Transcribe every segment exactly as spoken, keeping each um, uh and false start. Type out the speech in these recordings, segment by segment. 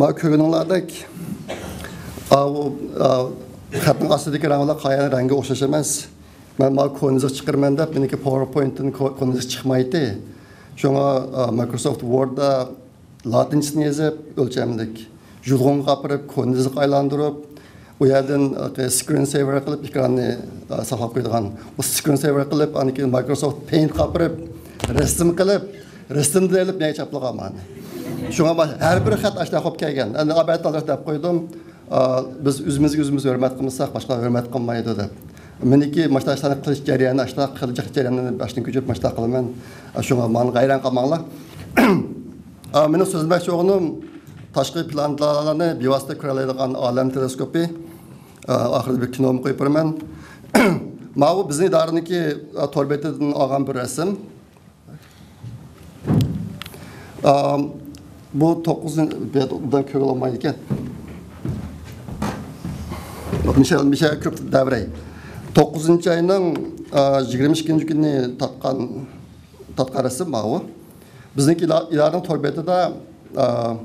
ما كۆرگىنىڭلاردەك، ئاۋۇ، ئا، خەتنىڭ ئاستىدىكى رەڭلەر قايەنىڭ رەڭگى ئوخشاش ئەمەس. مەن ما كونا يېزىق چىقىرىمەن دەپ، مېنىڭكى پاۋېرپوينتتىن كو-، كونا يېزىق چىقمايتتى. شۇڭا، ئا، مايكروسوفت ۋورددا لاتىنچىسىنى يېزىپ، ئۆلچەملىك يۇلغۇنغا ئاپىرىپ، كونا يېزىققا ئايلاندۇرۇپ، ئۇ يەردىن، ئا، سكرىن سەيۋەر قىلىپ، ئېكراننى، ئا، ساقلاپ قويىدىغان، ئۇ سكرىن سەيۋەر قىلىپ، ئاندىن كېيىن مايكروسوفت پېينتقا ئاپىرىپ، رەسىم قىلىپ، رەسىمدىن ئېلىپ مېنى چاپلىغان مانا. شۇڭا ما-، ھەر بىر خەت ئاشۇنداق بولۇپ كەلگەن. ئەمدى ئابەت ھازىر دەپ قويدۇم. ئا، بىز ئۆزىمىزگە ئۆزىمىز ھۆرمەت قىلمىساق، باشقىلار ھۆرمەت قىلمايدۇ دەپ. مېنىڭكى مۇشۇنداق ئىشلارنى قىلىش جەريانى، ئاشۇنداق قىلىش جەريانىنى باشتىن كۆچۈرۈپ مۇشۇنداق قىلىمەن. ئا، شۇڭا ماڭا ھەيران قالماڭلار. ئا، مېنىڭ سۆزلىمەكچى بولغىنىم تاشقى پلانېتالارنى بىۋاسىتە كۆرەلەيدىغان ئالەم تېلېسكوپى. ئا، ئاخىرىدا بىر كىنومۇ قويۇپ بېرىمەن. ماۋۇ بىزنىڭ ئىدارىنىڭكى، ئا، تور بېتىدىن ئالغان بىر رەسىم. ئا، بۇ توققۇزىنچى، بۇ يەردە ئوبدان كۆرۈلمەيدىكەن. مىشەل، مىشەل كۆپ دەۋرەي. توققۇزىنچى ئاينىڭ، ئا، يىگىرمە ئىككىنچى كۈنى تارتقان، تارتقان رەسىم ماۋۇ. بىزنىڭكى ئىلا-، ئىدارىنىڭ تور بېتىدا، ئا،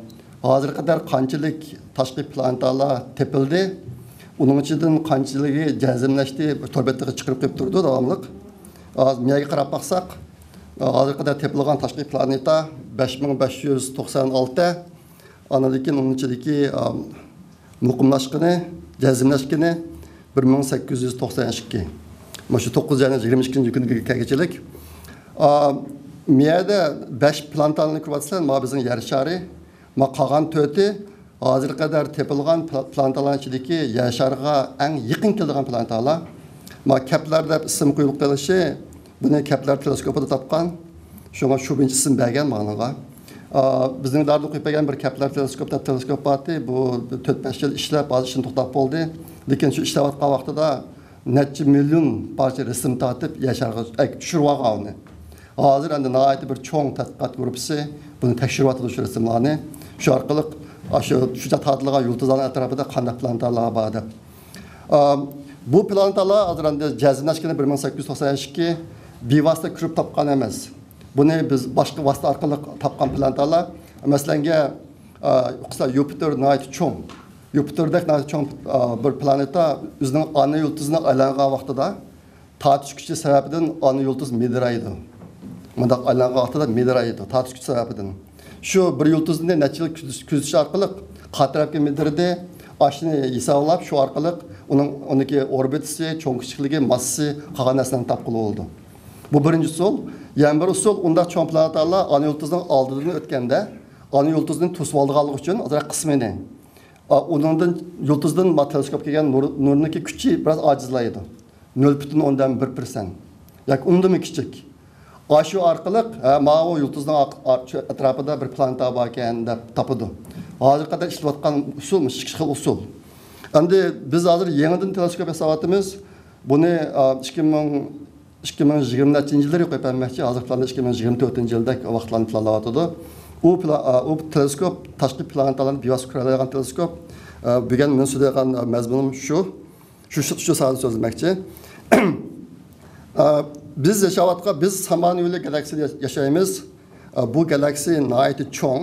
ھازىرغا قەدەر قانچىلىك تاشقى پلانېتالار تېپىلدى، ئۇنىڭ ئىچىدىن قانچىلىكى جەزملەشتى، تور بېتىگە چىقىرىپ قويۇپ تۇرىدۇ داۋاملىق. ھازىر مېيەگە قاراپ باقساق، ھازىرغا قەدەر تېپىلغان تاشقى پلانېتا بەش مىڭ بەش يۈز توقسان ئالتە، ئاندىن كېيىن ئۇنىڭ ئىچىدىكى، ئا، مۇقىملاشقىنى، جەزملەشكىنى بىر مىڭ سەككىز يۈز توقسان ئىككى. مانا شۇ توققۇزىنچى ئاينىڭ يىگىرمە ئىككىنچى كۈنىگە كەلگۈچىلىك. ئا، مېيەدە بەش پلانېتانى كۆرۈۋاتىسىلەر، مانا بىزنىڭ يەر شارى، مانا قالغان تۆتى ھازىرغا قەدەر تېپىلغان پلا-، پلانېتالارنىڭ ئىچىدىكى يەر شارىغا ئەڭ يېقىن كېلىدىغان پلانېتالار. مانا كەپلەر دەپ ئىسىم قويۇلۇپ قېلىشى، بۇنى كەپلەر تېلېسكوپىدا تاپقان. شۇڭا شۇ بويىچە ئىسىم بەرگەن ماڭىغا. ئا، بىزنىڭ داردا قويۇپ بەرگەن بىر كەپلەر تېلېسكوپ دەپ تېلېسكوپ بارتى. بۇ تۆت بەش يىل ئىشلەپ، ھازىر ئىشىنى توختاپ بولدى. لېكىن شۇ ئىشلەۋاتقان ۋاقتىدا نەچچە مىليون پارچە رەسىم تارتىپ، يەر شارىغا ئەك-، چۈشۈرۈۋالغان ئۇنى. ھازىر ئەمدى ناھايىتى بىر چوڭ تەتقىقات گۇرۇپپىسى بۇنى تەكشۈرۈۋاتىدۇ، شۇ رەسىملەرنى. شۇ ئارقىلىق ئاشۇ شۇ تارتىلغان يۇلتۇزلارنىڭ ئەتراپىدا قانداق پلانېتالار بار دەپ. ئا، بۇ پلانېتالار ھازىر ئەمدى جەزملەشكىنى بىر مىڭ سەككىز يۈز توقسان ئىككى بىۋاسىتە كۆرۈپ تاپقان ئەمەس. بۇنى بىز باشقا ۋاسىتە ئارقىلىق تاپقان پلانېتالار. مەسىلەنگە، ئا، ئۇقسا يۇپىتېر ناھايىتى چوڭ. يۇپىتېردەك ناھايىتى چوڭ، ئا، بىر پلانېتا ئۆزىنىڭ ئانا يۇلتۇزىنى ئايلانغان ۋاقتىدا تارتىش كۈچى سەۋەبىدىن ئانا يۇلتۇز مىدىرايدۇ. مۇنداق ئايلانغان ۋاقتىدا مىدىرايدۇ، تارتىش كۈچى سەۋەبىدىن. شۇ بىر يۇلتۇزنى نەچچە يىل كۈز-، كۆزىتىش ئارقىلىق قارا تەرەپكە مىدىردى، ئاشۇنى ھېسابلاپ، شۇ ئارقىلىق ئۇنىڭ، ئۇنىڭكى ئوربىتىسى، چوڭ كىچىكلىكى، ماسسىسى، قالغان نەرسىلەرنى تاپقىلى بولىدۇ. بۇ بىرىنچى ئۇسۇل. يەنە بىر ئۇسۇل، ئۇنداق چوڭ پلانېتالار ئانا يۇلتۇزنىڭ ئالدىدىن ئۆتكەندە، ئانا يۇلتۇزنى توسۇۋالىدىغانلىقى ئۈچۈن ئازراق قىسمىنى، ئا، ئۇنىڭدىن، يۇلتۇزدىن ما تېلېسكوپ كەلگەن نۇر، نۇرنىڭكى كۈچى بىراز ئاجىزلايدۇ. نۆل پۈتۈن ئوندىن بىر پىرسەنت ياكى ئۇندىنمۇ كىچىك. ئاشۇ ئارقىلىق، ھە، ماۋۇ يۇلتۇزنىڭ ئاق-، ئا-، شۇ ئەتراپىدا بىر پلانېتا باركەن دەپ تاپىدۇ. ھازىرغا قەدەر ئىشلىتىۋاتقان ئۇسۇل مۇشۇ ئىككى خىل ئۇسۇل. ئەمدى بىز ھازىر يېڭىدىن تېلېسكوپ ياساۋاتىمىز. بۇنى، ئا، ئىككى مىڭ، ئىككى مىڭ يىگىرمە نەچچىنچى يىللىرى قويۇپ بەرمەكچى. ھازىر پىلاندا ئىككى مىڭ يىگىرمە تۆتىنچى يىلدەك ۋاقىتلارنى پىلانلاۋاتىدۇ. ئۇ پىلا-، ئا، ئۇ تېلېسكوپ تاشقى پلانېتالارنى بىۋاسىتە كۆرەلەيدىغان تېلېسكوپ. ئا، بۈگۈن مەن سۆزلەيدىغان، ئا، مەزمۇنۇم شۇ. شۇ، شۇ، شۇ ساھەدە سۆزلىمەكچى. ئا، بىز ياشاۋاتقان، بىز سامان يولى گالاكسىيىدا ياشايمىز. ئا، بۇ گالاكسىيە ناھايىتى چوڭ.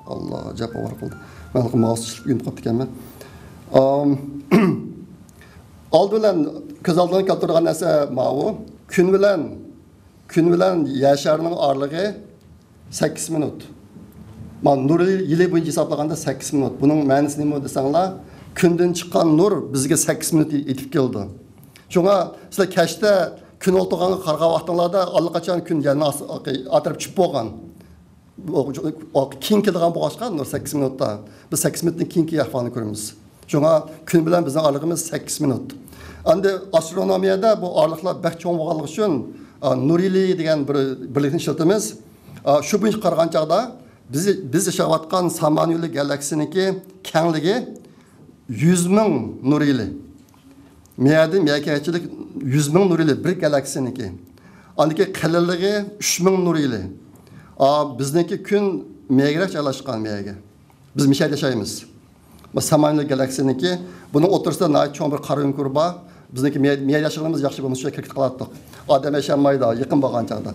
ئاللا، جاپا بار قىلدى. مەن ماۋۇس ئىشلىتىپ ئۆگىنىپ قاپتىكەنمەن. ئام، ئالدى بىلەن كۆز ئالدىغا كەلتۈرىدىغان نەرسە ماۋۇ. كۈن بىلەن، كۈن بىلەن يەر شارىنىڭ ئارىلىقى سەككىز مىنۇت. مانا نۇر يىلى بويىچە ھېسابلىغاندا سەككىز مىنۇت. بۇنىڭ مەنىسى نېمە دېسەڭلار، كۈندىن چىققان نۇر بىزگە سەككىز مىنۇت يېتىپ كېلىدۇ. شۇڭا سىلەر كەچتە كۈن ئولتۇرغانغا قارىغان ۋاقتىڭلاردا ئاللىقاچان كۈن يەرنى ئاس-، ئاقى-، ئايلاندۇرۇپ چۈشۈپ بولغان. ئۇ، ئۇ، ئۇ، كېيىن كېلىدىغان بولغاچقا نۇر سەككىز مىنۇتتا. بىز سەككىز مىنۇتتىن كېيىنكى ئەھۋالنى كۆرىمىز. شۇڭا كۈن بىلەن بىزنىڭ ئارىلىقىمىز سەككىز مىنۇت. ئەمدى ئاسترونومىيەدە بۇ ئارىلىقلار بەك چوڭ بولغانلىقى ئۈچۈن، ئا، نۇر يىلى دېگەن بىر بىرلىكنى ئىشلىتىمىز. ئا، شۇ بويىچە قارىغان چاغدا بىز، بىز ياشاۋاتقان سامان يولى گالاكسىيىنىڭكى كەڭلىكى يۈز مىڭ نۇر يىلى. مېيەدىن مېيەگىچىلىك يۈز مىڭ نۇر يىلى بىر گالاكسىيىنىڭكى. ئاندىكى قېلىنلىقى ئۈچ مىڭ نۇر يىلى. ئا، بىزنىڭكى كۈن مېيەگىرەك جايلاشقان مېيەگە. بىز مىشەدە ياشايمىز. بۇ سامان يولى گالاكسىيىنىڭكى، بۇنىڭ ئوتتۇرىسىدا ناھايىتى چوڭ بىر قارا ئۆڭكۈر بار. بىزنىڭكى مېيە-، مېيەدە ياشىغىنىمىز ياخشى بولمىسا، شۇ يەرگە كىرىپ قالاتتۇق. ئادەم ياشانمايدۇ، يېقىن بولغان چاغدا.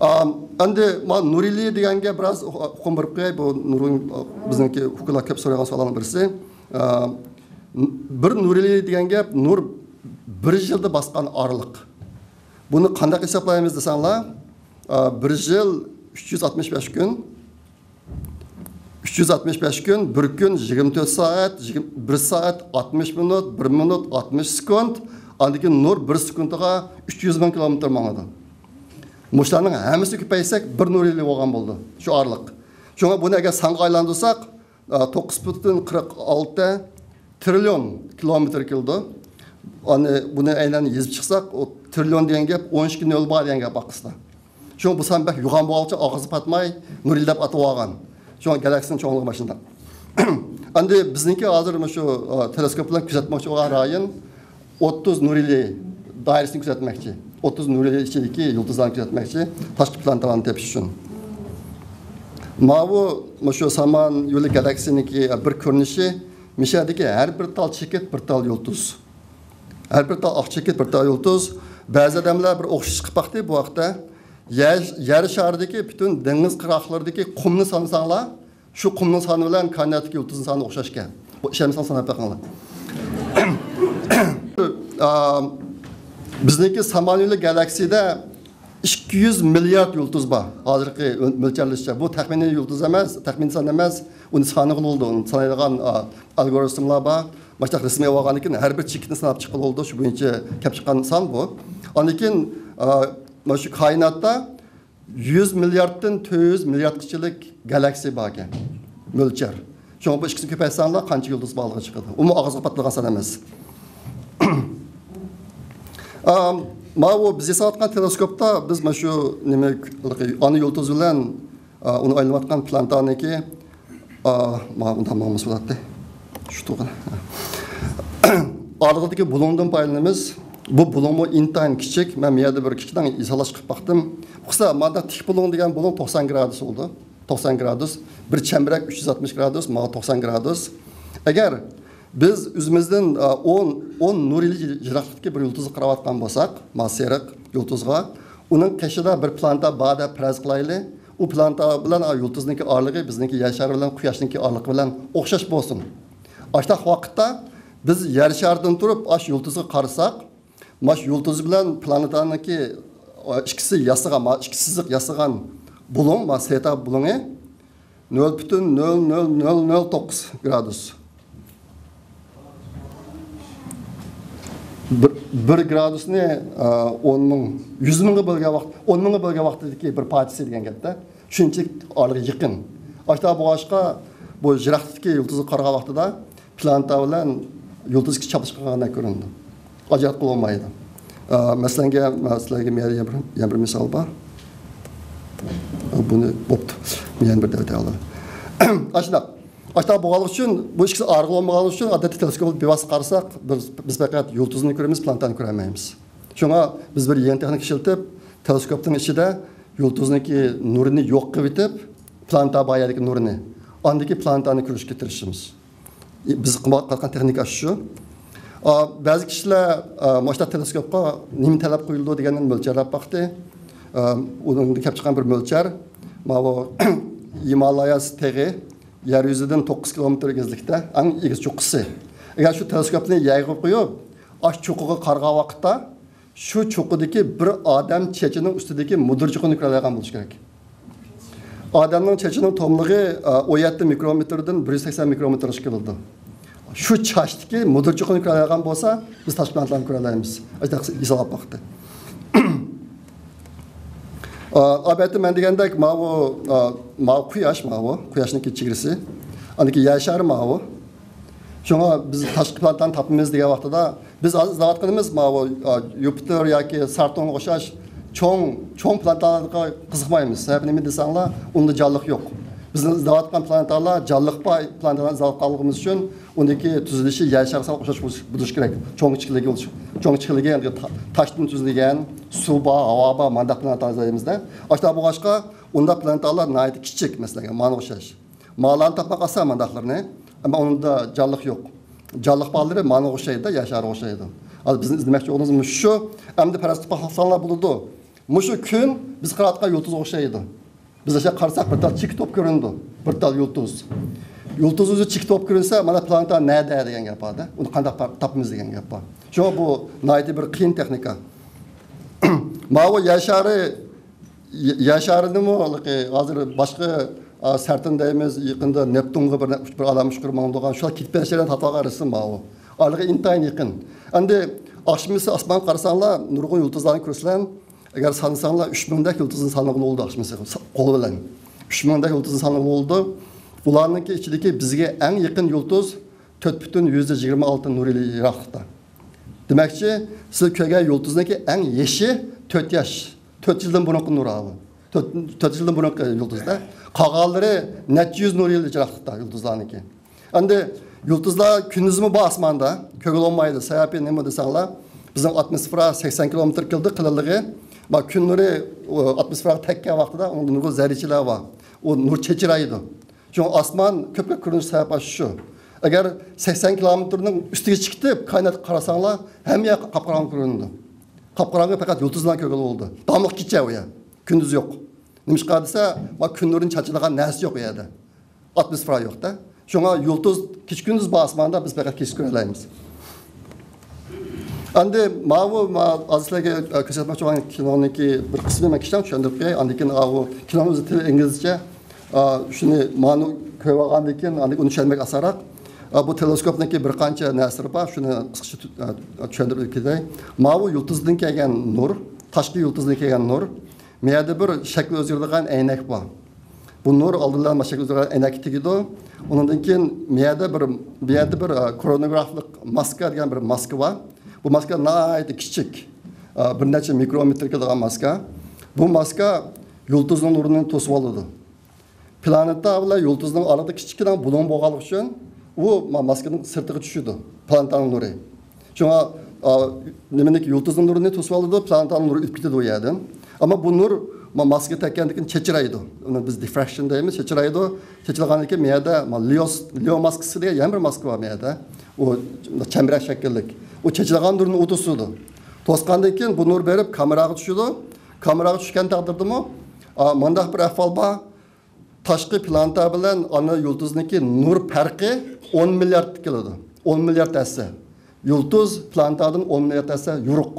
ئام، ئەمدى ما نۇرىلى دېگەنگە بىراز ئۇقۇم بېرىپ قوياي. بۇ نۇرىن، بىزنىڭكى ئۇكىلار كۆپ سورايدىغان سوئاللارنىڭ بىرسى. ئام، بىر نۇرىلى دېگەن گەپ نۇر بىر يىلدا باسقان ئارىلىق. بۇنى قانداق ھېسابلايمىز دېسەڭلار، ئا، بىر يىل ئۈچ يۈز ئاتمىش بەش كۈن، ئۈچ يۈز ئاتمىش بەش كۈن، بىر كۈن يىگىرمە تۆت سائەت، يىگىرمە، بىر سائەت ئاتمىش مىنۇت، بىر مىنۇت ئاتمىش سېكۇنت، ئاندىن كېيىن نۇر بىر سېكۇنتىغا ئۈچ يۈز مىڭ كىلومېتىر ماڭىدۇ. مۇشۇلارنىڭ ھەممىسىنى كۆپەيتسەك، بىر نۇر يىلى بولغان بولىدۇ شۇ ئارىلىق. شۇڭا بۇنى ئەگەر سانغا ئايلاندۇرساق، توققۇز پۈتۈن قىرىق ئالتە تىرىليون كىلومېتىر كېلىدۇ. ئانى، بۇنى ئەينەن يېزىپ چىقساق، ئۇ تىرىليون دېگەن گەپ ئون ئىككى نۆل بار دېگەن گەپ ئاقىسىدا. شۇڭا بۇ سان بەك يوغان بولغانچە ئاغزى پاتماي نۇرىلى دەپ ئاتىۋالغان. شۇڭا گالاكسىنىڭ چوڭلۇقى ماشۇنداق. ئەمدى بىزنىڭكى ھازىر مۇشۇ، ئا، تېلېسكوپ بىلەن كۆزەتمەكچى بولغان رايون ئوتتۇز نۇرىلى دائىرىسىنى كۆزەتمەكچى. ئوتتۇز نۇرىلى ئىچىدىكى يۇلتۇزلارنى كۆزەتمەكچى. تاشقى پلانېتالارنى تېپىش ئۈچۈن. ماۋۇ، مۇشۇ سامان يولى گالاكسىنىڭكى بىر كۆرۈنۈشى، مىشەدىكى ھەر بىر تال چېكىت بىر تال يۇلتۇز. ھەر بىر تال ئاق چېكىت بىر تال يۇلتۇز. بەزى ئادەملەر بىر ئوخشاش قىلىپ باقتى بۇ ھەقتە. يەر، يەر شارىدىكى پۈتۈن دېڭىز قىرغاقلىرىدىكى قۇمنى سانىساڭلار، شۇ قۇمنىڭ سانى بىلەن كائىناتتىكى يۇلتۇزنىڭ سانى ئوخشاشكەن. بۇ ئىشەنمىسەڭ ساناپ بېقىڭلار. ئا، بىزنىڭكى سامان يولى گالاكسىيىدە ئىككى يۈز مىليارد يۇلتۇز بار. ھازىرقى ئۆ-، مۆلچەرلىشىچە. بۇ تەخمىنىي يۇلتۇز ئەمەس، تەخمىنىي سان ئەمەس. ئۇنى سانىغىلى بولىدۇ. ئۇنى سانايدىغان، ئا، ئالگورىتملار بار. مۇشۇنداق رەسىمگە ئالغاندىن كېيىن ھەر بىر چېكىتنى ساناپ چىققىلى بولىدۇ. شۇ بويىچە كەپ چىققان سان بۇ. ئاندىن كېيىن، ئا، مانا شۇ كائىناتتا يۈز مىلياردتىن تۆت يۈز مىلياردقىچىلىك گالاكسىيە باركەن. مۆلچەر. شۇڭا بۇ ئىككىسىنى كۆپەيتسەڭلار قانچە يۇلتۇز بارلىقى چىقىدۇ. ئۇمۇ ئاغزىغا پاتىدىغان سان ئەمەس. ئام، ماۋۇ بىز ياساۋاتقان تېلېسكوپتا بىز مانا شۇ نېمە، ئانا يۇلتۇز بىلەن، ئا، ئۇنى ئايلىنىۋاتقان پلانېتانىڭكى، ئا، مانا بۇنداق ماڭمىسا بولاتتى. شۇ تۇغان. ئارىلىقىدىكى بۇلۇڭدىن پايدىلىنىمىز. بۇ بۇلۇڭمۇ ئىنتايىن كىچىك. مەن بۇ يەردە بىر كىچىكدىن ھېسابلاش قىلىپ باقتىم. ئۇقسا، مانا تىك بۇلۇڭ دېگەن بۇلۇڭ توقسان گرادۇس بولىدۇ. توقسان گرادۇس. بىر چەمبىرەك ئۈچ يۈز ئاتمىش گرادۇس، مانا توقسان گرادۇس. ئەگەر بىز ئۆزىمىزدىن، ئا، ئون، ئون نۇر يىلى يىراقلىقتىكى بىر يۇلتۇزغا قاراۋاتقان بولساق، مانا سېرىق يۇلتۇزغا، ئۇنىڭ قېشىدا بىر پلانېتا بار دەپ پەرەز قىلايلى. ئۇ پلانېتا بىلەن، ئا، يۇلتۇزنىڭكى ئارىلىقى بىزنىڭكى يەر شارى بىلەن قۇياشنىڭكى ئارىلىقى بىلەن ئوخشاش بولسۇن. ئاشۇنداق ۋاقىتتا بىز يەر شارىدىن تۇرۇپ ئاشۇ يۇلتۇزغا قارىساق، مانا شۇ يۇلتۇز بىلەن پلانېتانىڭكى، ئا، ئىككىسى ياسىغان، مانا ئىككى سىزىق ياسىغان بۇلۇڭ، مانا سېتا بۇلۇڭى نۆل پۈتۈن نۆل نۆل نۆل نۆل توققۇز گرادۇس. بىر، بىر گرادۇسنى، ئا، ئون مىڭ، يۈز مىڭغا بۆلگەن ۋاقىت، ئون مىڭغا بۆلگەن ۋاقتىدىكى بىر پارچىسى دېگەن گەپتە. شۇنچىلىك ئارىلىقى يېقىن. ئاشۇنداق بولغاچقا، بۇ يىراقلىقتىكى يۇلتۇزغا قارىغان ۋاقتىدا پلانېتا بىلەن يۇلتۇز ئىككىسى چاپلىشىپ قالغاندەك كۆرۈنىدۇ. ئاجراتقىلى بولمايدۇ. ئا، مەسىلەنگە، مەسىلەنگە، مەن يەنە بىر، يەنە بىر مىسال بار. بۇنى بوپتۇ. يەنە بىر دەۋەت ئالدى. ئاشۇنداق. ئاشۇنداق بولغانلىقى ئۈچۈن، بۇ ئىككىسى ئارىلىق بولمىغانلىقى ئۈچۈن، ئادەتتە تېلېسكوپ بىۋاسىتە قارىساق، بىز، بىز پەقەت يۇلتۇزنى كۆرىمىز، پلانېتانى كۆرەلمەيمىز. شۇڭا بىز بىر يېڭى تېخنىكا ئىشلىتىپ، تېلېسكوپنىڭ ئىچىدە يۇلتۇزنىڭكى نۇرىنى يوق قىلىۋېتىپ، پلانېتا بار يەردىكى نۇرىنى، ئاندىكى پلانېتانى كۆرۈشكە تىرىشىمىز. بىز قىلىۋاتقان تېخنىكا شۇ. ئا، بەزى كىشىلەر، ئا، مۇشۇنداق تېلېسكوپقا نېمە تەلەپ قويۇلىدۇ دېگەننى مۆلچەرلەپ باقتى. ئا، ئۇنىڭدىن كېلىپ چىققان بىر مۆلچەر، ماۋۇ ھىمالايا تېغى يەر يۈزىدىن توققۇز كىلومېتىر ئېگىزلىكتە، ئەڭ ئېگىز چوققىسى. ئەگەر شۇ تېلېسكوپنى يەرگە قويۇپ، ئاشۇ چوققىغا قارىغان ۋاقىتتا، شۇ چوققىدىكى بىر ئادەم چېچىنىڭ ئۈستىدىكى مۇدىرچۇقىنى كۆرەلەيدىغان بولۇش كېرەك. ئادەمنىڭ چېچىنىڭ توملۇقى، ئا، ئون يەتتە مىكرومېتىردىن بىر يۈز سەكسەن مىكرومېتىرغىچە كېلىدۇ. شۇ چاچتىكى مۇدىرچۇقىنى كۆرەلەيدىغان بولسا، بىز تاشقى پلانېتالارنى كۆرەلەيمىز. ئاشۇنداق ھېسابلاپ باقتى. ئا، ئەلۋەتتە، مەن دېگەندەك، ماۋۇ، ئا، ماۋۇ قۇياش، ماۋۇ قۇياشنىڭكى چېگرىسى. ئاندىكى يەر شارى ماۋۇ. شۇڭا بىز تاشقى پلانېتانى تاپىمىز دېگەن ۋاقتىدا، بىز ھازىر ئىزدەۋاتقىنىمىز ماۋۇ، ئا، يۇپىتېر ياكى ساتۇرنغا ئوخشاش چوڭ، چوڭ پلانېتالارغا قىزىقمايمىز. سەۋەبى نېمە دېسەڭلار، ئۇندا جانلىق يوق. بىزنىڭ ئىزدەۋاتقان پلانېتالار جانلىق بار پلانېتالارنى ئىزدەۋاتقانلىقىمىز ئۈچۈن، ئۇنىڭكى تۈزۈلۈشى يەر شارى سان ئوخشاش بولۇش، بولۇشى كېرەك. چوڭ كىچىكلىكى بولۇش، چوڭ كىچىكلىكى، يەنى تا-، تاشتىن تۈزۈلگەن، سۇ بار، ھاۋا بار، مانداق پلانېتالار ئىزدەيمىزدە. ئاشۇنداق بولغاچقا، ئۇنداق پلانېتالار ناھايىتى كىچىك، مەسىلەن، مانا ئوخشاش. مالارنى تاپماق ئاسان مانداقلىرىنى، ئەمما ئۇنىڭدا جانلىق يوق. جانلىق بارلىرى مانا ئوخشايدۇ، يەر شارىغا ئوخشايدۇ. ھازىر بىزنىڭ ئىزدىمەكچى بولغىنىمىز مۇشۇ شۇ. ئەمدى پەرەز قىلىپ باقساڭلار بولىدۇ. مۇشۇ كۈن بىز قاراۋاتقان يۇلتۇزغا ئوخشايدۇ. بىز ئاشۇ قارىساق، بىر تال چېكە توپ كۆرۈنىدۇ. بىر تال يۇلتۇز. يۇلتۇز ئۆزى چېكە توپ كۆرۈنسە، مانا پلانېتا نەدە دېگەن گەپ بار-دە. ئۇنى قانداق تاپىمىز دېگەن گەپ بار. شۇڭا بۇ ناھايىتى بىر قىيىن تېخنىكا. ماۋۇ يەر شارى، يەر شارىنىمۇ ھازىر باشقا، ئا، سەرتىن دەيمىز، يېقىندا نېپتۇنغا بىر، بىر ئالەم ئۇچقۇر ماڭىدىغان، شۇ كېتىپ بېرىشلەرنى تارتىۋالغان رەسىم ماۋۇ. ئارىلىقى ئىنتايىن يېقىن. ئەمدى ئاخشىمىسى ئاسمانغا قارىساڭلار، نۇرغۇن يۇلتۇزلارنى كۆرىسىلەر. ئەگەر سانىساڭلار، ئۈچ مىڭدەك يۇلتۇزنى سانىغىلى بولىدۇ ئاخشىمىسى، قول بىلەن. ئۈچ مىڭدەك يۇلتۇزنى سانىغىلى بولىدۇ. بۇلارنىڭكى ئىچىدىكى بىزگە ئەڭ يېقىن يۇلتۇز تۆت پۈتۈن يۈزدە يىگىرمە ئالتە نۇر يىل يىراقلىقتا. دېمەكچى، سىز كۆرگەن يۇلتۇزنىڭكى ئەڭ يېشى تۆت ياش. تۆت يىلدىن بۇرۇنقى نۇر ئاۋۇ. تۆت، تۆت يىلدىن بۇرۇنقى يۇلتۇزدا. قالغانلىرى نەچچە يۈز نۇر يىل يىراقلىقتا يۇلتۇزلارنىڭكى. ئەمدى يۇلتۇزلار كۈندۈزمۇ بار ئاسماندا، كۆرگىلى بولمايدۇ. سەۋەبى نېمە دېسەڭلار، بىزنىڭ ئاتموسفېرا سەكسەن كىلومېتىر كېلىدۇ قېلىنلىقى. ما كۈن نۇرى ئۇ ئاتموسفېراغا تەگكەن ۋاقتىدا ئۇنىڭدا نۇرغۇن زەررىچىلەر بار. ئۇ نۇر چېچىرايدۇ. شۇڭا ئاسمان كۆپكۆك كۆرۈنۈش سەۋەب ئاشۇ شۇ. ئەگەر سەكسەن كىلومېتىرنىڭ ئۈستىگە چىقىپ كائىناتقا قارىساڭلار، ھەممە يەر قاپقاراڭغۇ كۆرۈنىدۇ. قاپقاراڭغۇ، پەقەت يۇلتۇزلار كۆرگىلى بولىدۇ. داڭلىق كېچە ئۇ يەر. كۈندۈز يوق. نېمىشقا دېسە، ما كۈن نۇرىنى چاچىدىغان نەرسە يوق ئۇ يەردە. ئاتموسفېرا يوق-دە. شۇڭا يۇلتۇز كېچە-كۈندۈز بار ئاسماندا، بىز پەقەت كېچە كۆرەلەيمىز. ئەمدى ماۋۇ، ما، ھازىر سىلەرگە، ئە، كۆرسەتمەكچى بولغان كىنونىڭكى بىر قىسمى مەن كىشىلەرگە چۈشەندۈرۈپ قوياي. ئاندىن كېيىن، ئاۋۇ كىنونىڭ ئۆزى تىل ئىنگلىزچە. ئا، شۇنى مانا كۆرۈپ ئالغاندىن كېيىن، ئاندىن كېيىن ئۇنى چۈشەنمەك ئاسانراق. ئا، بۇ تېلېسكوپنىڭكى بىر قانچە نەرسىلىرى بار. شۇنى قىسقىچە تۈ-، ئا، چۈشەندۈرۈپ كېتەي. ماۋۇ يۇلتۇزدىن كەلگەن نۇر، تاشقى يۇلتۇزدىن كەلگەن نۇر. مۇ يەردە بىر شەكىل ئۆزگىرىدىغان ئەينەك بار. بۇ نۇر ئالدىن بىلەن شەكىل ئۆزگىرىدىغان ئەينەككە تېگىدۇ. ئۇنىڭدىن كېيىن مۇ يەردە بىر، بۇ يەردە بىر، ئا، كرونوگرافلىق ماسكا دېگەن بىر ماسكا بار. بۇ ماسكا ناھايىتى كىچىك، ئا، بىر نەچچە مىكرومېتىر كېلىدىغان ماسكا. بۇ ماسكا يۇلتۇزنىڭ نۇرىنى توسۇۋالىدۇ. پلانېتا بىلەن يۇلتۇزنىڭ ئارىلىقىدا كىچىككىنە بۇلۇڭ بولغانلىقى ئۈچۈن ئۇ ما-، ماسكىنىڭ سىرتىغا چۈشىدۇ، پلانېتانىڭ نۇرى. شۇڭا، ئا، نېمىنىڭكى، يۇلتۇزنىڭ نۇرىنى توسۇۋالىدۇ، پلانېتانىڭ نۇرى ئۆتۈپ كېتىدۇ ئۇ يەردىن. ئەمما بۇ نۇر ما-، ماسكىغا تەگكەندىن كېيىن چېچىرايدۇ. ئۇنى بىز دىفراكشن دەيمىز، چېچىرايدۇ. چېچىلغاندىن كېيىن مۇ يەردە ما-، لېئوس-، لېئو ماسكىسى دېگەن يەنە بىر ماسكا بار مۇ يەردە. ئۇ چەمبىرەك شەكىللىك. ئۇ چېچىلغان نۇرنى ئۇ توسىدۇ. توسقاندىن كېيىن بۇ نۇر بېرىپ كامېراغا چۈشىدۇ. كامېراغا چۈشكەن تەقدىردىمۇ، ئا، مۇنداق بىر ئەھۋال بار. تاشقى پلانېتا بىلەن ئانا يۇلتۇزنىڭكى نۇر پەرقى ئون مىليارد كېلىدۇ. ئون مىليارد ھەسسە. يۇلتۇز پلانېتادىن ئون مىليارد ھەسسە يورۇق.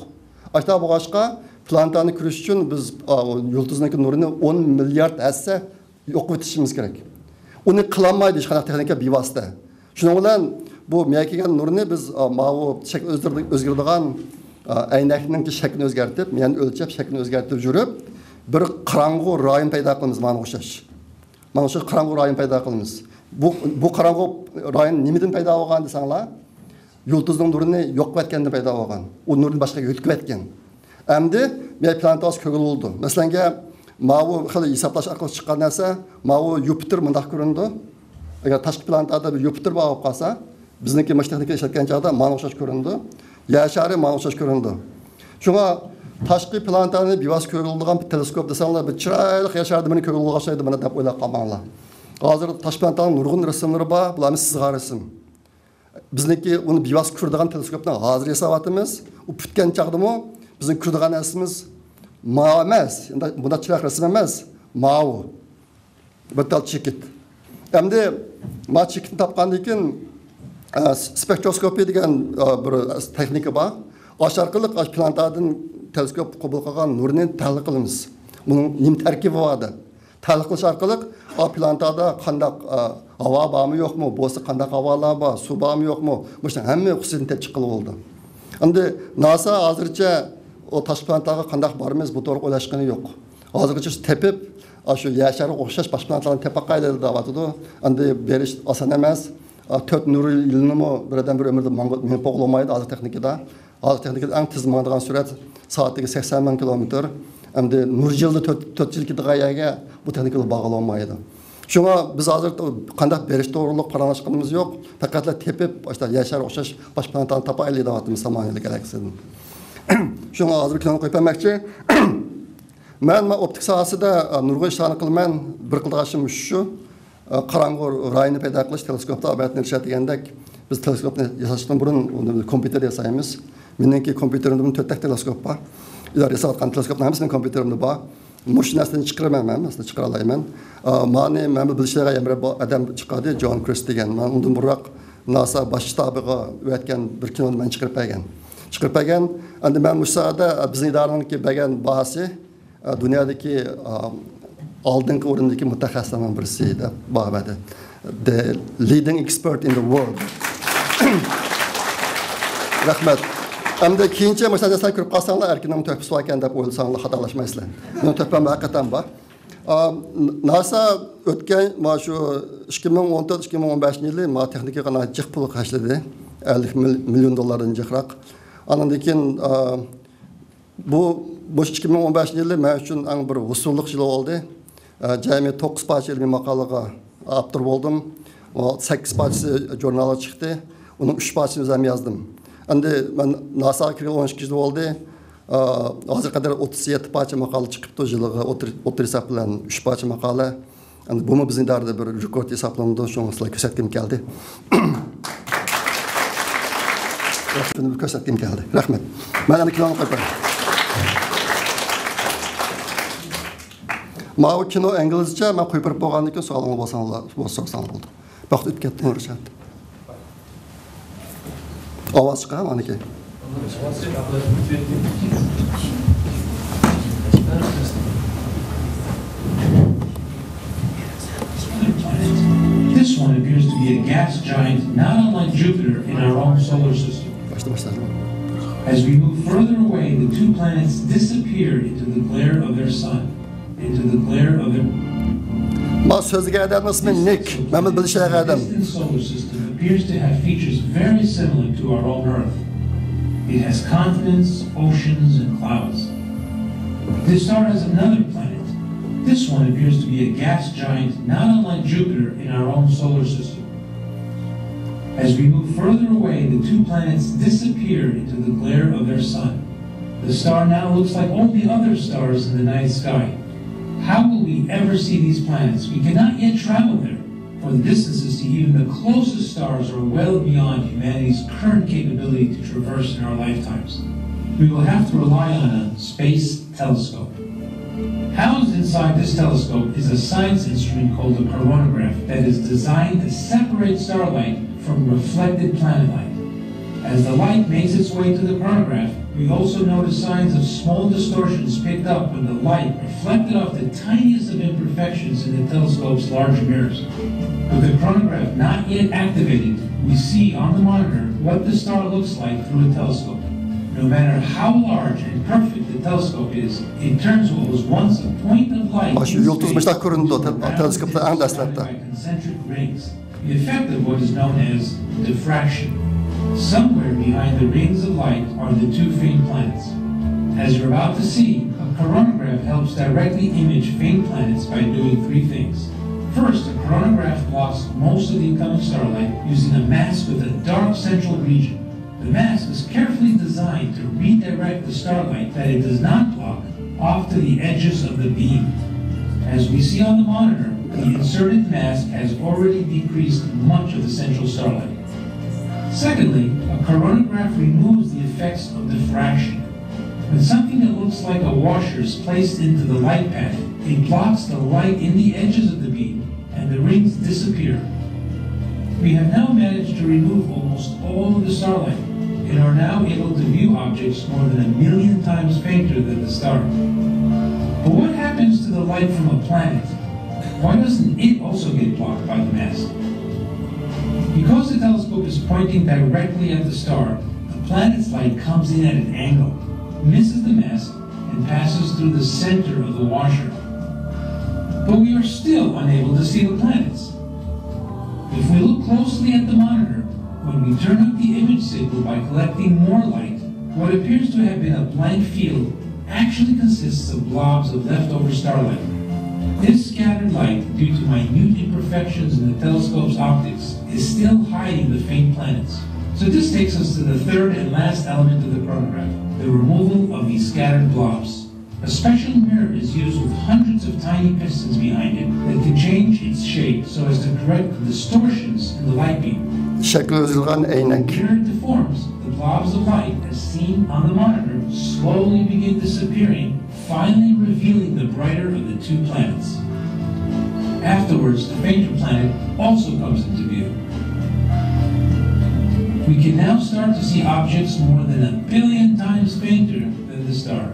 ئاشۇنداق بولغاچقا، پلانېتانى كۆرۈش ئۈچۈن بىز، ئا، يۇلتۇزنىڭكى نۇرىنى ئون مىليارد ھەسسە يوقىتىشىمىز كېرەك. ئۇنى قىلالمايدۇ ھېچقانداق تېخنىكا بىۋاسىتە. شۇنىڭ بىلەن بۇ مەيگە كەلگەن نۇرنى بىز، ئا، ماۋۇ شەكىل ئۆزگىرىدىغان، ئا، ئەينەكنىڭكى شەكلىنى ئۆزگەرتىپ، يەنە ئۆلچەپ شەكلىنى ئۆزگەرتىپ يۈرۈپ، بىر قاراڭغۇ رايون پەيدا قىلىمىز ماڭا ئوخشاش. مانا شۇ قاراڭغۇ رايون پەيدا قىلىمىز. بۇ، بۇ قاراڭغۇ رايون نېمىدىن پەيدا بولغان دېسەڭلار، يۇلتۇزنىڭ نۇرىنى يوق قىلىۋەتكەندىن پەيدا بولغان. ئۇ نۇرنى باشقا يۆتكىۋەتكەن. ئەمدى مەيگە پلانېتا ئۆزى كۆرگىلى بولىدۇ. مەسىلەنگە، ماۋۇ خېلى ھېسابلاش ئارقىلىق چىققان نەرسە، ماۋۇ يۇپىتېر مۇنداق كۆرۈنىدۇ. ئەگەر تاشقى پلانېتادا بىر يۇپىتېر بار بولۇپ قالسا، بىزنىڭكى مۇشۇ تېخنىكا ئىشلەتكەن چاغدا مانا ئوخشاش كۆرۈنىدۇ. يەر شارى مانا ئوخشاش كۆرۈنىدۇ. شۇڭا تاشقى پلانېتانى بىۋاسىتە كۆرگىلى بولىدىغان بىر تېلېسكوپ دېسەڭلار، بىر چىرايلىق يەر شارىدا بىرنى كۆرگىلى بولغان ئوخشايدۇ مانا دەپ ئويلاپ قالماڭلار. ھازىر تاشقى پلانېتانىڭ نۇرغۇن رەسىملىرى بار، بۇلار ھەممىسى سىزغان رەسىم. بىزنىڭكى ئۇنى بىۋاسىتە كۆرىدىغان تېلېسكوپنى ھازىر ياساۋاتىمىز. ئۇ پۈتكەن چاغدىمۇ بىزنىڭ كۆرىدىغان نەرسىمىز ماۋۇ ئەمەس، بۇنداق چىرايلىق رەسىم ئەمەس، ماۋۇ. بىر تال چېكىت. ئەمدى ما چېكىتنى تاپقاندىن كېيىن، ئە، سپېكتروسكوپىيە دېگەن، ئە، بىر تېخنىكا بار. ئاشۇ ئارقىلىق ئاشۇ پلانېتادىن تېلېسكوپ قوبۇل قىلغان نۇرنى تەھلىل قىلىمىز. بۇنىڭ نېمە تەركىبى بار دەپ. تەھلىل قىلىش ئارقىلىق ئا پلانېتادا قانداق، ئا، ھاۋا بارمۇ يوقمۇ، بولسا قانداق ھاۋالار بار، سۇ بارمۇ يوقمۇ، مۇشۇنىڭ ھەممە خۇسۇسىيىتىنى تېپىپ چىققىلى بولىدۇ. ئەمدى ناسا ھازىرچە ئۇ تاشقى پلانېتاغا قانداق بارىمىز، بۇ توغرا ئويلاشقىنى يوق. ھازىرغىچە تېپىپ، ئاشۇ يەر شارىغا ئوخشاش باشقا پلانېتالارنى تېپىپ باقايلى دەۋاتىدۇ. ئەمدى بېرىش ئاسان ئەمەس. ئا، تۆت نۇر يىلىنىمۇ بىردىن بىر ئۆمۈردە ماڭ-، مېڭىپ بولغىلى بولمايدۇ ھازىر تېخنىكىدا. ھازىر تېخنىكىدا ئەڭ تېز ماڭىدىغان سۈرئەت سائەتتىكى سەكسەن مىڭ كىلومېتىر. ئەمدى نۇر يىلدا تۆت، تۆت يىل كېتىدىغان يەرگە بۇ تېخنىكىلار بارغىلى بولمايدۇ. شۇڭا بىز ھازىر تو-، قانداق بېرىش توغرۇلۇق پاراڭلاشقىنىمىز يوق. پەقەتلا تېپىپ، ئاشۇنداق يەر شارىغا ئوخشاش باشقا پلانېتانى تاپايلى دەۋاتىمىز سامانىيىلىك گالاكسىيەدىن. شۇڭا ھازىر بىر كىنونى قويۇپ بەرمەكچى. مەن، مەن ئوپتىكا ساھەسىدە، ئە، نۇرغۇن ئىشلارنى قىلىمەن. بىر قىلىدىغان ئىشىم شۇ. ئە، قاراڭغۇ رايونى پەيدا قىلىش، تېلېسكوپتا ئابەتنى ئىشلەتكەندەك، بىز تېلېسكوپنى ياساشتىن بۇرۇن ئۇنى بىر كومپيۇتېردا ياسايمىز. مېنىڭكى كومپيۇتېرىمدىمۇ تۆتتەك تېلېسكوپ بار. ئىدارە ياساۋاتقان تېلېسكوپنىڭ ھەممىسىنىڭ كومپيۇتېرىمدا بار. مۇشۇ نەرسىنى چىقىرىمەن، مەن ھەممىسىنى چىقىرالايمەن. ئا، مانى مەن بىلىشلەرگە يەنە بىر ئادەم چىقاردى، جون كرىس دېگەن. مەن ئۇندىن بۇرۇنراق ناسا باش شتابىغا ئەۋەتكەن بىر كىنونى مەن چىقىرىپ بەرگەن. چىقىرىپ بەرگەن. ئەمدى مەن مۇشۇ ساھەدە، ئا، بىزنىڭ ئىدارىنىڭكى بەرگەن باھاسى، ئا، دۇنيادىكى، ئا، ئالدىنقى ئورۇندىكى مۇتەخەسسىسلەرنىڭ بىرسى دەپ باھا بەردى. The leading expert in the world. رەھمەت. ئەمدى كېيىنچە مۇشۇنداق نەرسىلەرنى كۆرۈپ قالساڭلار، ئەركىننىڭ تۆھپىسى باركەن دەپ ئويلىساڭلار خاتالاشمايسىلەر. مېنىڭ تۆھپەم ھەقىقەتەن بار. ئا، ناسا ئۆتكەن، مانا شۇ ئىككى مىڭ ئون تۆت، ئىككى مىڭ ئون بەشىنچى يىلى مانا تېخنىكىغا ناھايىتى جىق پۇل خەجلىدى. ئەللىك مىل-، مىليون دوللاردىن جىقراق. ئاندىن كېيىن، ئا، بۇ، بۇ ئىككى مىڭ ئون بەشىنچى يىلى مەن ئۈچۈن ئەڭ بىر ھوسۇللۇق يىل بولدى. ئە، جەمئىي توققۇز پارچە ئىلمىي ماقالىغا ئاپتور بولدۇم. ئۇ سەككىز پارچىسى ژۇرنالغا چىقتى. ئۇنىڭ ئۈچ پارچىسىنى ئۆزۈم يازدىم. ئەمدى مەن ناساغا كىرگىلى ئون ئىككى يىل بولدى. ئە، ھازىرغا قەدەر ئوتتۇز يەتتە پارچە ماقالە چىقىپتۇ، يىلىغا ئوتتۇر-، ئوتتۇرا ھېساب بىلەن ئۈچ پارچە ماقالە. ئەمدى بۇمۇ بىزنىڭ ئىدارىدە بىر رېكورد ھېسابلىنىدۇ، شۇڭا سىلەرگە كۆرسەتكۈم كەلدى. شۇنى بىر كۆرسەتكۈم كەلدى. رەھمەت. مەن ئەنە كىنونى قويۇپ بېرەي. ماۋۇ كىنو ئىنگلىزچە، مەن قويۇپ بېرىپ بولغاندىن كېيىن سوئالىڭلار بولساڭلار، بولسا سوقساڭلار بولدى. ۋاقىت ئۆتۈپ كەتتى، رىشات. ئاۋاز چىققان ئاندىن كېيىن. This one appears to be a gas giant not unlike Jupiter in our own solar system. باشتا باشلادىم. As we move further away, the two planets disappear into the glare of their sun. Into the glare of the ما سۆزلىگەن ئادەمنىڭ ئىسمى نىك. مەن بىلىشلىگەن ئادەم. Distant solar system appears to have features very similar to our own Earth. It has continents, oceans, and clouds. This star has another planet. This one appears to be a gas giant not unlike Jupiter in our own solar system. As we move further away, the two planets disappear into the glare of their sun. The star now looks like all the other stars in the night sky. How will we ever see these planets? We cannot yet travel there, for the distances to even the closest stars are well beyond humanity's current capability to traverse in our lifetimes. We will have to rely on a space telescope. Housed inside this telescope is a science instrument called a coronagraph that is designed to separate starlight from reflected planet light. As the light makes its way to the coronagraph, we also notice signs of small distortions picked up when the light reflected off the tiniest of imperfections in the telescope's large mirrors. With the coronagraph not yet activated, we see on the monitor what the star looks like through a telescope. No matter how large and perfect the telescope is, it turns what was once a point of light مانا شۇ يۇلتۇز مۇشۇنداق كۆرۈنىدۇ، تېلېسكوپتا ئەڭ دەسلەپتە. By concentric rings, the effect of what is known as diffraction. Somewhere behind the rings of light are the two faint planets. As you're about to see, a coronagraph helps directly image faint planets by doing three things. First, a coronagraph blocks most of the incoming starlight using a mask with a dark central region. The mask is carefully designed to redirect the starlight that it does not block off to the edges of the beam. As we see on the monitor, the inserted mask has already decreased much of the central starlight. Secondly, a coronagraph removes the effects of diffraction. When something that looks like a washer is placed into the light path, it blocks the light in the edges of the beam, and the rings disappear. We have now managed to remove almost all of the starlight and are now able to view objects more than a million times fainter than the star. But what happens to the light from a planet? Why doesn't it also get blocked by the mask? Because the telescope is pointing directly at the star, the planet's light comes in at an angle, misses the mask, and passes through the center of the washer. But we are still unable to see the planets. If we look closely at the monitor, when we turn up the image signal by collecting more light, what appears to have been a blank field actually consists of blobs of leftover starlight. This scattered light, due to minute imperfections in the telescope's optics, is still hiding the faint planets. So this takes us to the third and last element of the chronograph, the removal of these scattered blobs. A special mirror is used with hundreds of tiny pistons behind it that can change its shape so as to correct the distortions in the light beam. شەكلى ئۆزگىرىدىغان ئەينەك. Mirror deforms, the blobs of light, as seen on the monitor, slowly begin disappearing, finally revealing the brighter of the two planets. Afterwards, the fainter planet also comes into view. We can now start to see objects more than a billion times fainter than the star.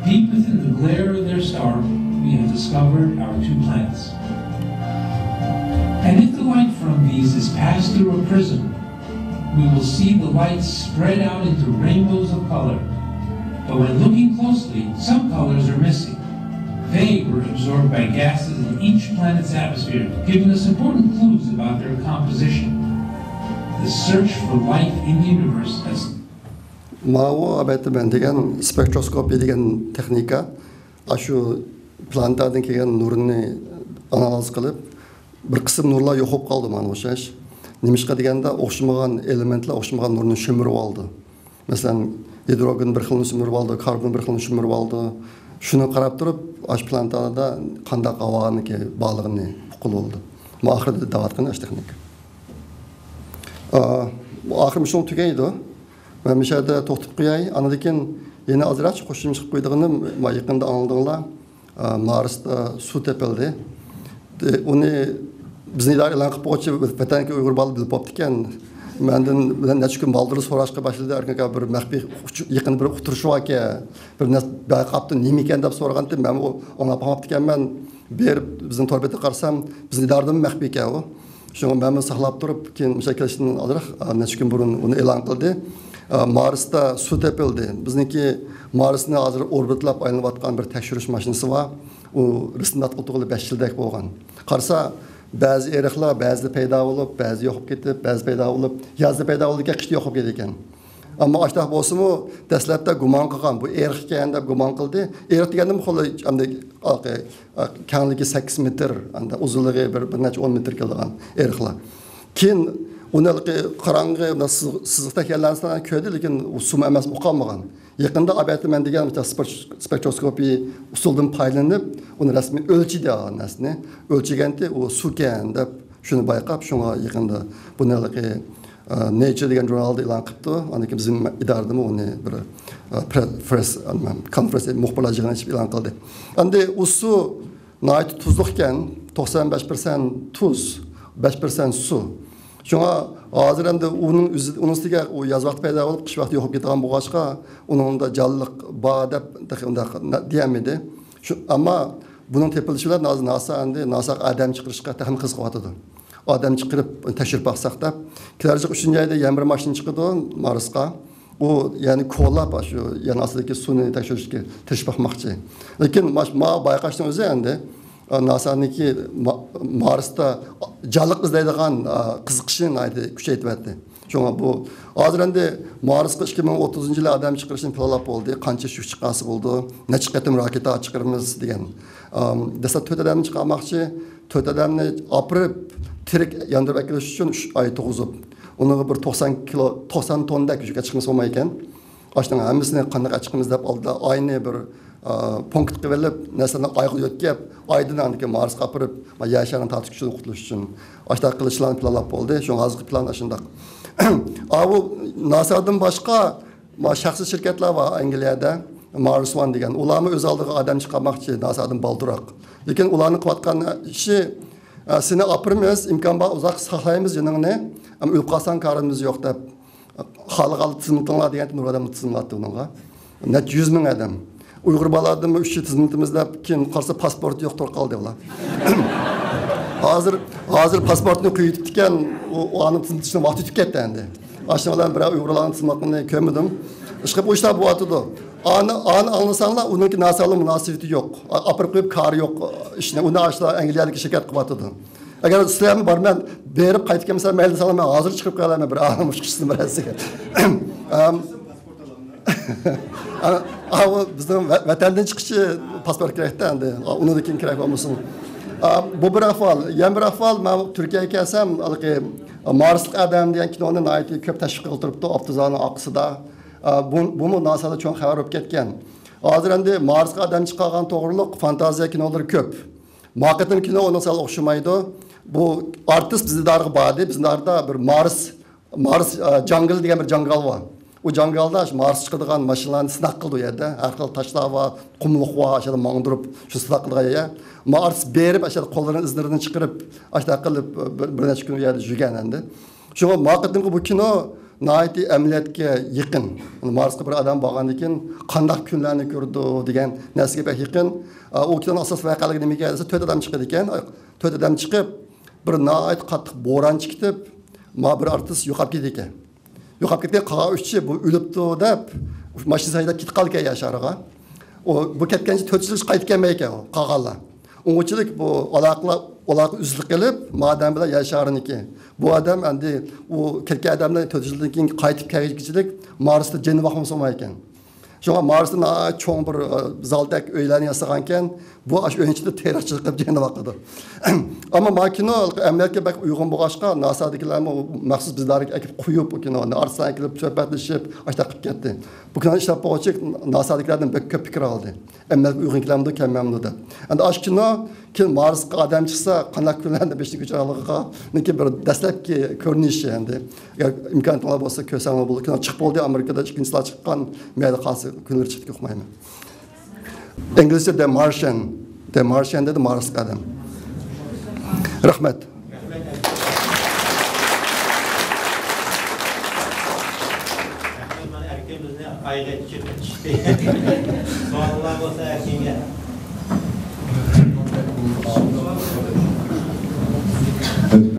Deep within the glare of their star, we have discovered our two planets. And if the light from these is passed through a prism, we will see the light spread out into rainbows of color. But when looking closely, some colors are missing. They were absorbed by gases in each planet's atmosphere, giving us important clues about their composition. The search for life in the universe has ماۋۇ ئەلۋەتتە مەن دېگەن سپېكتروسكوپىيە دېگەن تېخنىكا، ئاشۇ پلانېتادىن كەلگەن نۇرنى ئانالىز قىلىپ، بىر قىسىم نۇرلار يوق بولۇپ قالدى مانا ئوخشاش. نېمىشقا دېگەندە، ئوخشىمىغان ئېلېمېنتلار ئوخشىمىغان نۇرنى شۈمۈرۈۋالدى. مەسىلەن، گىدروگېن بىر خىلنى شۈمۈرۈۋالدى، كاربون بىر خىلنى شۈمۈرۈۋالدى. شۇنى قاراپ تۇرۇپ، ئاشۇ پلانېتادا قانداق ھاۋانىڭكى بارلىقىنى ئۇققىلى بولدى. مانا ئاخىرىدا دەۋاتقىنى ئاشۇ تېخنىكا. ئا، بۇ ئاخىرى مۇشۇنىڭ تۈگەيدۇ. مەن مۇشۇ يەردە توختىتىپ قوياي. ئاندىن كېيىن يەنە ئازراق قوشۇمچە قىلىپ قويىدىغىنىم، ما-، يېقىندا ئاڭلىدىڭلار، ئا، مارستا سۇ تېپىلدى. دې-، ئۇنى بىزنىڭ ئىدارە ئېلان قىلىپ بولغۇچە ۋەتەندىكى ئۇيغۇر بالىلار بىلىپ بوپتىكەن. مەندىن بىلەن نەچچە كۈن بالدۇر سوراشقا باشلىدى. ئەركىن ئاكا، بىر مەخپىي ئۇچ-، يېقىندا بىر ئۇقتۇرۇش باركەن، بىر نەرسە بايقاپتۇ، نېمىكەن دەپ سورىغانتىم. مەنمۇ ئاڭلاپ قالماپتىكەنمەن. بېرىپ بىزنىڭ تور بېتىگە قارىسام، بىزنىڭ ئىدارىدىمۇ مەخپىيكەن ئۇ. شۇڭا مەنمۇ ساقلاپ تۇرۇپ، كېيىن مۇشۇ كېلىشتىن ئازراق، ئا، نەچچە كۈن بۇرۇن ئۇنى ئېلان قىلدى. ئا، مارستا سۇ تېپىلدى. بىزنىڭكى مارسنى ھازىر ئوربىتىلاپ ئايلىنىۋاتقان بىر تەكشۈرۈش ماشىنىسى بار. ئۇ رەسمىي ناتىق ئولتۇرغىلى بەش يىلدەك بولغان. قارىسا، بەزى ئېرىقلار بەزىدە پەيدا بولۇپ، بەزىدە يوق بولۇپ كېتىپ، بەزىدە پەيدا بولۇپ، يازدا پەيدا بولىدىكەن، قىشتا يوق بولۇپ كېتىدىكەن. ئەمما ئاشۇنداق بولسىمۇ، دەسلەپتە گۇمان قىلغان، بۇ ئېرىق ئىكەن دەپ گۇمان قىلدى. ئېرىق دېگەندىمۇ خۇلى ئەمدى، كەڭلىكى سەككىز مېتىر، ئەمدى ئۇزۇنلۇقى بىر، بىر نەچچە ئون مېتىر كېلىدىغان ئېرىقلار. كېيىن ئۇنى ھېلىقى قاراڭغۇ سىزىق، سىزىقتەك يەرلەرنى كۆردى، لېكىن ئۇ سۇمۇ ئەمەس، ئۇقالمىغان. يېقىندا ئابەتتە مەن دېگەن مۇشۇنداق سپېك-، سپېكتروسكوپىي ئۇسۇلدىن پايدىلىنىپ، ئۇنى رەسمىي ئۆلچىدى ئالغان نەرسىنى. ئۆلچىگەنتى ئۇ سۇكەن دەپ شۇنى بايقاپ، شۇڭا يېقىندا بۇنى ھېلىقى، ئە، نېيچر دېگەن ژۇرنالدا ئېلان قىپتۇ. ئاندىن كېيىن بىزنىڭ ئىدارىدىمۇ ئۇنى بىر، ئە، پرې-، پرېس، نېمە، كونفېرېنس، مۇخبىرلار يىغىنى ئېچىپ ئېلان قىلدى. ئەمدى ئۇ سۇ ناھايىتى تۇزلۇق ئىكەن، توقسان بەش پىرسەنت تۇز، بەش پىرسەنت سۇ. شۇڭا ھازىر ئەمدى ئۇنىڭ ئۆزى، ئۇنىڭ ئۈستىگە ئۇ ياز ۋاقتى پەيدا بولۇپ، قىش ۋاقتى يوقاپ كېتىدىغان بولغاچقا، ئۇنىڭدا جانلىق بار دەپ تېخى ئۇنداق دېيەلمىدى. شۇ، ئەمما بۇنىڭ تېپىلىشى بىلەن ھازىر ناسا ئەمدى ناساغا ئادەم چىقىرىشقا تېخىمۇ قىزىقىۋاتىدۇ. ئادەم چىقىرىپ تەكشۈرۈپ باقساق دەپ. كېلەر يىل ئۈچىنچى ئايدا يەنە بىر ماشىنا چىقىدۇ مارسقا. ئۇ يەنى كولاپ شۇ يەر ئاستىدىكى سۇنى تەكشۈرۈشكە تىرىشىپ باقماقچى. لېكىن ماش-، ما بايقاشنىڭ ئۆزى ئەمدى، ئا، ناسانىڭكى ما-، مارستا جانلىق ئىزدەيدىغان، ئا، قىزىقىشىنى ناھايىتى كۈچەيتىۋەتتى. شۇڭا بۇ ھازىر ئەمدى مارسقا ئىككى مىڭ ئوتتۇزىنچى يىلى ئادەم چىقىرىشنى پىلانلاپ بولدى. قانچە يۈك چىقارسا بولىدۇ، نەچچە قېتىم راكېتا چىقىرىمىز دېگەن. ئام، دەسلەپ تۆت ئادەمنى چىقارماقچى. تۆت ئادەمنى ئاپىرىپ، تىرىك ياندۇرۇپ ئەكېلىش ئۈچۈن ئۈچ ئاي تۇرغۇزۇپ، ئۇنىڭغا بىر توقسان كىلو، توقسان توننىدەك يۈك ئەچىقمىسا بولمايدىكەن. ئاشۇنىڭ ھەممىسىنى قانداق ئەچىقىمىز دەپ ئالدىدا ئاينى بىر، ئا، پونكىتقا ئېلىپ، نەرسىلەرنى ئايغا يۆتكەپ، ئايدىن ئاندىن كېيىن مارسقا ئاپىرىپ، ما يەر شارىنى تارتىش كۈچىدىن قۇتۇلۇش ئۈچۈن. ئاشۇنداق قىلىشلارنى پىلانلاپ بولدى. شۇڭا ھازىرقى پىلان ئاشۇنداق. ئاۋۇ ناسادىن باشقا ما شەخسىي شىركەتلەر بار ئەنگلىيەدە، مارس ۋان دېگەن. ئۇلارمۇ ئۆز ئالدىغا ئادەم چىقارماقچى ناسادىن بالدۇراق. لېكىن ئۇلارنىڭ قىلىۋاتقان ئىشى، ئە، سېنى ئاپىرىمىز، ئىمكان بار ئۇزاق ساقلايمىز جېنىڭنى، ئەمما ئۆلۈپ قالساڭ كارىمىز يوق دەپ، خالىغانلا تىزىملىتىڭلار دېگەن نۇرغۇن ئادەم تىزىملاتتى ئۇنىڭغا. نەچچە يۈز مىڭ ئادەم. ئۇيغۇر بالىلاردىنمۇ ئۈچ يىل تىزىملىتىمىز دەپ، كېيىن قارىسا پاسپورتى يوق تۇرۇپ قالدى ئۇلار. ھازىر، ھازىر پاسپورتنى قويۇۋېتىپتىكەن، ئۇ، ئۇلارنىڭ تىزىملىتىشنىڭ ۋاقتى ئۆتۈپ كەتتى ئەمدى. ئاشۇنىڭ بىلەن بىرەر ئۇيغۇرلارنىڭ تىزىملاتقىنىنى كۆرمىدىم. ئىشقىلىپ بۇ ئىشلار بولۇۋاتىدۇ. ئانى، ئانى ئاڭلىساڭلار، ئۇنىڭكى ناسالىق مۇناسىۋىتى يوق. ئا-، ئاپىرىپ قويۇپ كارى يوق ئىشنى. ئۇنى ئاشۇلار ئەنگلىيەدىكى شىركەت قىلىۋاتىدۇ. ئەگەر سىلەرمۇ بار، مەن بېرىپ قايتىپ كەلمىسەم مەيلى دېسەڭلار، مەن ھازىر چىقىرىپ قويالايمەن بىر ئالەم ئۇچقۇچىسىنى بىرەرسىگە. ئەم، ئا-، ئا، ئۇ بىزنىڭ ۋە-، ۋەتەندىن چىقىشى پاسپورت كېرەكتە ئەمدى. ئۇنىڭدىن كېيىن كېرەك بولمىسۇن. ئا، بۇ بىر ئەھۋال. يەنە بىر ئەھۋال، مەن تۈركىيەگە كەلسەم، ھېلىقى مارسلىق ئادەم دېگەن كىنونى ناھايىتى كۆپ تەشۋىق قىلىپ تۇرۇپتۇ ئاپتىزانىڭ ئارقىسىدا. ئا، بۇ، بۇمۇ ناسادا چوڭ خەۋەر بولۇپ كەتكەن. ھازىر ئەمدى مارسقا ئادەم چىقارغان توغرۇلۇق فانتازىيە كىنولىرى كۆپ. ما قېتىم كىنو ئۇنىڭ سەل ئوخشىمايدۇ. بۇ ئارتىس بىزنىڭ دىيارغا باردى. بىزنىڭ دىياردا بىر مارس، مارس، ئە، جاڭگىلى دېگەن بىر جاڭگال بار. ئۇ جاڭگالدا شۇ مارس چىقىدىغان ماشىنىلارنى سىناق قىلدى ئۇ يەردە. ھەر خىل تاشلار بار، قۇملۇق بار، ئاشۇ يەردە ماڭدۇرۇپ شۇ سىناق قىلىدىغان يەر. مارس بېرىپ، ئاشۇ يەردە قوللىرىنى، ئىزلىرىنى چىقىرىپ، ئاشۇنداق قىلىپ بىر، بىر نەچچە كۈن ئۇ يەردە يۈرگەن ئەمدى. شۇڭا ما قېتىمقى بۇ كىنو ناھايىتى ئەمەلىيەتكە يېقىن. مارسقا بىر ئادەم بارغاندىن كېيىن قانداق كۈنلەرنى كۆرىدۇ دېگەن نەرسىگە بەك يېقىن. ئۇ كىنونىڭ ئاساسىي ۋەقەلىكى نېمە ئىكەن دېسە، تۆت ئادەم چىقىدىكەن. تۆت ئادەم چىقىپ، بىر ناھايىتى قاتتىق بوران چىقىپ، ما بىر ئارتىس يوقاپ كېتىدىكەن. يوقاپ كەتكەن، قالغان ئۈچى بۇ ئۆلۈپتۇ دەپ، ماشىنا ھەيدەپ كېتىپ قالىدىكەن يەر شارىغا. ئۇ، بۇ كەتكەنچە تۆت يىل قايتىپ كەلمەيدىكەن ئۇ، قالغانلار. ئۇنچىلىك بۇ ئالاقىلار، ئالاقە ئۈزۈلۈپ قېلىپ، ما ئادەم بىلەن يەر شارىنىڭكى. بۇ ئادەم ئەمدى ئۇ كەتكەن ئادەملەر تۆت يىلدىن كېيىن قايتىپ كەلگۈچىلىك مارستا جېنى باقمىسا بولمايدىكەن. شۇڭا مارستا ناھايىتى چوڭ بىر، ئە، زالدەك ئۆيلەرنى ياسىغانكەن، بۇ ئاشۇ ئۆينىڭ ئىچىدە تېرىق چېقىپ جېنى باقىدۇ. ئەمما ما كىنو ئەمەلىيەتكە بەك ئۇيغۇن بولغاچقا، ناسادىكىلەرمۇ مەخسۇس بىز دارىغا ئەكىپ قويۇپ، ئۇ كىنونى ئارتىسلار كېلىپ سۆھبەتلىشىپ، ئاشۇنداق قىلىپ كەتتى. بۇ كىنونى ئىشلەپ بولغۇچە ناسادىكىلەردىن بەك كۆپ پىكىر ئالدى. ئەمەلىيەتكە ئۇيغۇن كېلەمدۇ، كەلمەمدۇ دەپ. ئەمدى ئاشۇ كىنو كېيىن مارسقا ئادەم چىقسا، قانداق كۈنلەردە بېشىنى كۆچۈرەلىغىنىڭكى بىر دەسلەپكى كۆرۈنۈشى ئەمدى. ئەگەر ئىمكانىيىتىڭلار بولسا كۆرسەڭلار بولىدۇ. كىنو چىقىپ بولدى، ئامېرىكىدا ئىككىنچىسى چىققان، مەيلى قالسا كۈنلىرى چىقتى ئۇقمايمەن. ئىنگلىزچە The Martian، The Martian دېدى، مارسقا ئادەم. رەھمەت. رەھمەت، مانا ئەركىن بىزنى ئايغا چىقىپ چىقتى. سوئاللار بولسا ئەركىنگە.